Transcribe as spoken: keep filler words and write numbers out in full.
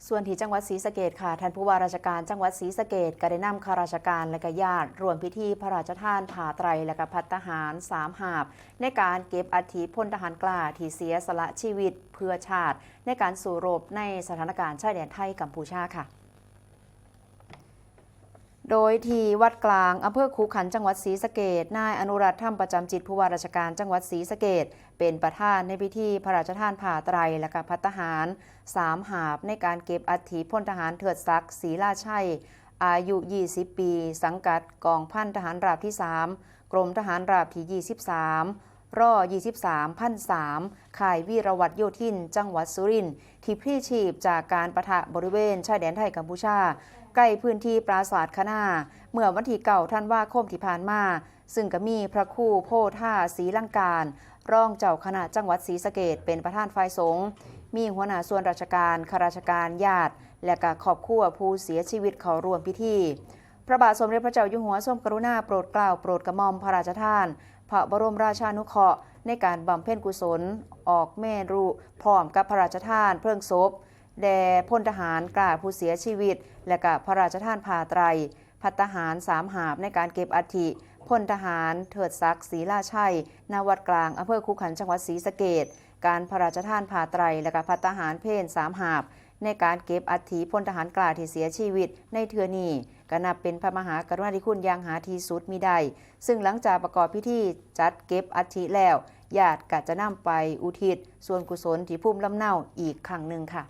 ส่วนที่จังหวัดศรีสะเกษค่ะ ท่านผู้ว่าราชการจังหวัดศรีสะเกษก็ได้นำข้าราชการและก็ญาติร่วมพิธีพระราชทานผ้าไตรและก็ภัตตาหารสามหาบ ในการเก็บอัฐิพลทหารกล้าที่เสียสละชีวิตเพื่อชาติในการสู้รบในสถานการณ์ชายแดนไทยกัมพูชาค่ะ โดยที่วัดกลางอำเภอคูขันจังหวัดศรีสะเกษ นายอนุรัตน์ ธรรมประจำจิต ผู้ว่าราชการจังหวัดศรีสะเกษ เป็นประธานในพิธีพระราชทานผ้าไตรและก็ภัตตาหารสามหาบ ในการเก็บอัฐิพลทหารเทิดศักดิ์ ศรีลาชัย อายุ ยี่สิบ ปี สังกัดกองพันทหารราบที่ สาม กรมทหารราบที่ ยี่สิบสาม รอ ยี่สิบสาม พันสาม ค่ายวีรวัตรโยธิน จังหวัดสุรินทร์ ที่พลีชีพจากการปะทะบริเวณชายแดนไทยกัมพูชา ใกล้พื้นที่ปราสาทคะนา เมื่อวันที่ เก้า ธันวาคมที่ผ่านมา ซึ่งก็มีพระครูโพธาศรีลังการ รองเจ้าคณะจังหวัดศรีสะเกษ เป็นประธานฝ่ายสงฆ์ มีหัวหน้าส่วนราชการ ข้าราชการ ญาติ และก็ครอบครัวผู้เสียชีวิตเข้าร่วมพิธี พระบาทสมเด็จพระเจ้าอยู่หัวทรงกรุณาโปรดเกล้าโปรดกระหม่อมพระราชทาน พระบรมราชานุเคราะห์ในการบำเพ็ญกุศล ออกเมรุพร้อมกับพระราชทานเพลิงศพแด่พลทหารกล้าผู้เสียชีวิต และก็พระราชทานผ้าไตร ภัตตาหารสามหาบในการเก็บอัฐิพลทหารเทิดศักดิ์ ศรีลาชัย ณ วัดกลางอำเภอคูขันจังหวัดศรีสะเกษ การพระราชทานผ้าไตรและก็ภัตตาหารเพลสามหาบ ในการเก็บอัฐิพลทหารกล้าที่เสียชีวิตในเทื่อนี้ ก็นับเป็นพระมหากรุณาธิคุณอย่างหาที่สุดมิได้ ซึ่งหลังจากประกอบพิธีจัดเก็บอัฐิแล้ว ญาติก็จะนำไปอุทิศส่วนกุศลที่ภูมิลำเนาอีกครั้งหนึ่งค่ะ